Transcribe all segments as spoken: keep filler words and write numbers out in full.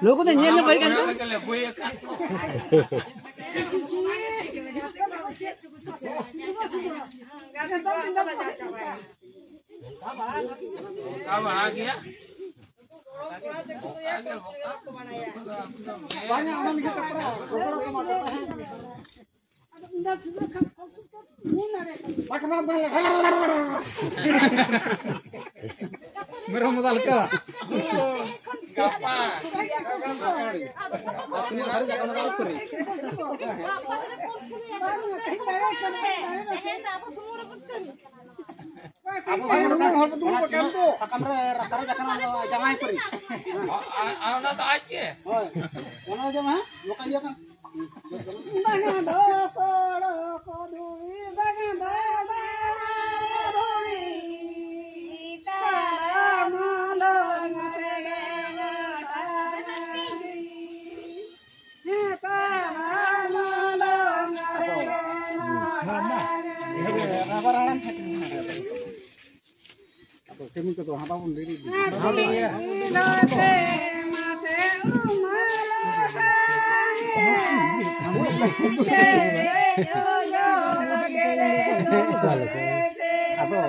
ᱞᱟᱹᱭ ᱠᱟᱛᱮ ᱧᱮᱞ ᱧᱚᱜ ᱦᱩᱭ ᱠᱟᱱ ᱪᱚ᱾ ᱵᱟᱝᱟ, ᱚᱱᱟ ᱞᱟᱹᱜᱤᱫ ᱛᱮ ᱯᱩᱨᱟᱹ ᱜᱚᱲᱚ ᱠᱚ ᱮᱢᱟ ᱠᱚ ᱛᱟᱦᱮᱸᱫ᱾ ᱵᱟᱠᱷᱟᱱ ᱫᱚ ᱢᱮᱨᱚᱢ ᱢᱚᱫᱟ ᱞᱮᱠᱟ᱾ ᱜᱟᱯᱟ᱾ ᱟᱨ ᱛᱤᱱᱟᱹᱜ ᱫᱷᱟᱹᱨᱤᱡ ᱟᱠᱟᱱᱟ ᱫᱚ ᱟᱹᱣᱨᱤ ᱯᱮᱨᱮᱡ᱾ ᱟᱵᱚ ᱥᱟᱢᱟᱝ ᱨᱮ ᱦᱚᱲ ᱠᱚ ᱫᱩᱲᱩᱵ ᱟᱠᱟᱱ ᱫᱚ᱾ ᱥᱟᱠᱟᱢ ᱨᱮ ᱨᱟᱥᱟ ᱨᱮ ᱡᱟᱠᱟᱱᱟ ᱫᱚ ᱡᱟᱶᱟᱭ ᱯᱟᱹᱨᱤ᱾ ᱟ-, ᱟ-, ᱟ-, ᱚᱱᱟ ᱫᱚ ᱟᱡ ᱜᱮ᱾ ᱦᱳᱭ᱾ ᱚᱱᱟ ᱫᱚ ᱡᱟᱶᱟᱭ ᱦᱟᱸᱜ, ᱱᱚᱝᱠᱟ ᱤᱭᱟᱹ ᱠᱟᱱ᱾ ᱵᱟᱝᱟ ᱫᱚ ᱥᱚᱲᱚᱠ ᱫᱷᱩᱲᱤ, ᱵᱟᱝᱟ ᱫᱚ ᱫᱟᱜ ᱫᱷᱩᱲᱤ, ᱛᱟᱞᱟ ᱢᱟᱞᱚᱝ ᱨᱮᱜᱮ ᱜᱚᱴᱟ ᱫᱷᱩᱲᱤ᱾ ᱟᱫᱚ ᱠᱟᱹᱢᱤ ᱠᱚᱫᱚ ᱦᱟᱸᱜ ᱵᱟᱵᱚᱱ ᱫᱮᱨᱤ ᱤᱫᱤᱭᱟ᱾ ᱟᱫᱚ,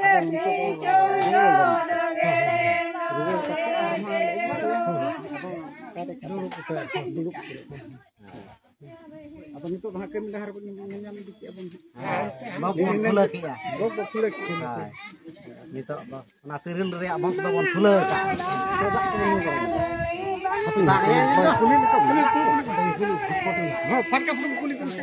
ᱟᱫᱚ ᱱᱤᱛᱚᱜ ᱫᱚ ᱨᱩᱣᱟᱹᱲ ᱜᱚᱫ ᱠᱟᱜᱼᱟ᱾ ᱨᱩᱣᱟᱹᱲ ᱠᱟᱛᱮ ᱟᱨᱦᱚᱸ ᱟᱫᱚ ᱫᱩᱲᱩᱵ ᱩᱛᱟᱹᱨ, ᱫᱩᱲᱩᱵ ᱩᱛᱟᱹᱨ᱾ ᱟᱫᱚ ᱱᱤᱛᱚᱜ ᱫᱚ ᱦᱟᱸᱜ ᱠᱟᱹᱢᱤ ᱰᱟᱦᱟᱨ ᱵᱚᱱ ᱧᱮᱞ ᱧᱟᱢ ᱤᱫᱤ ᱠᱮᱜᱼᱟ ᱵᱚᱱ᱾ ᱦᱮᱸ, ᱵᱚᱠ ᱵᱚᱱ ᱠᱷᱩᱞᱟᱹᱣ ᱠᱮᱜᱼᱟ᱾ ᱵᱚᱠ ᱵᱚᱱ ᱠᱷᱩᱞᱟᱹᱣ ᱠᱮᱜᱼᱟ᱾ ᱦᱳᱭ᱾ ᱱᱤᱛᱚᱜ ᱫᱚ ᱚᱱᱟ ᱛᱤᱨᱤᱞ ᱨᱮᱭᱟᱜ ᱵᱚᱠᱥ ᱫᱚᱵᱚᱱ ᱠᱷᱩᱞᱟᱹᱣ ᱠᱟᱜᱼᱟ᱾ ᱫᱟᱜ ᱨᱮᱭᱟᱜ ᱫᱚ ᱠᱩᱞᱤ ᱞᱮᱠᱟ ᱠᱩᱞᱤ ᱠᱚ᱾ ᱦᱚᱸ, ᱯᱷᱟᱴᱠᱟ ᱯᱷᱩᱴᱠᱟ ᱠᱩᱞᱤ ᱠᱚ ᱥᱮ᱾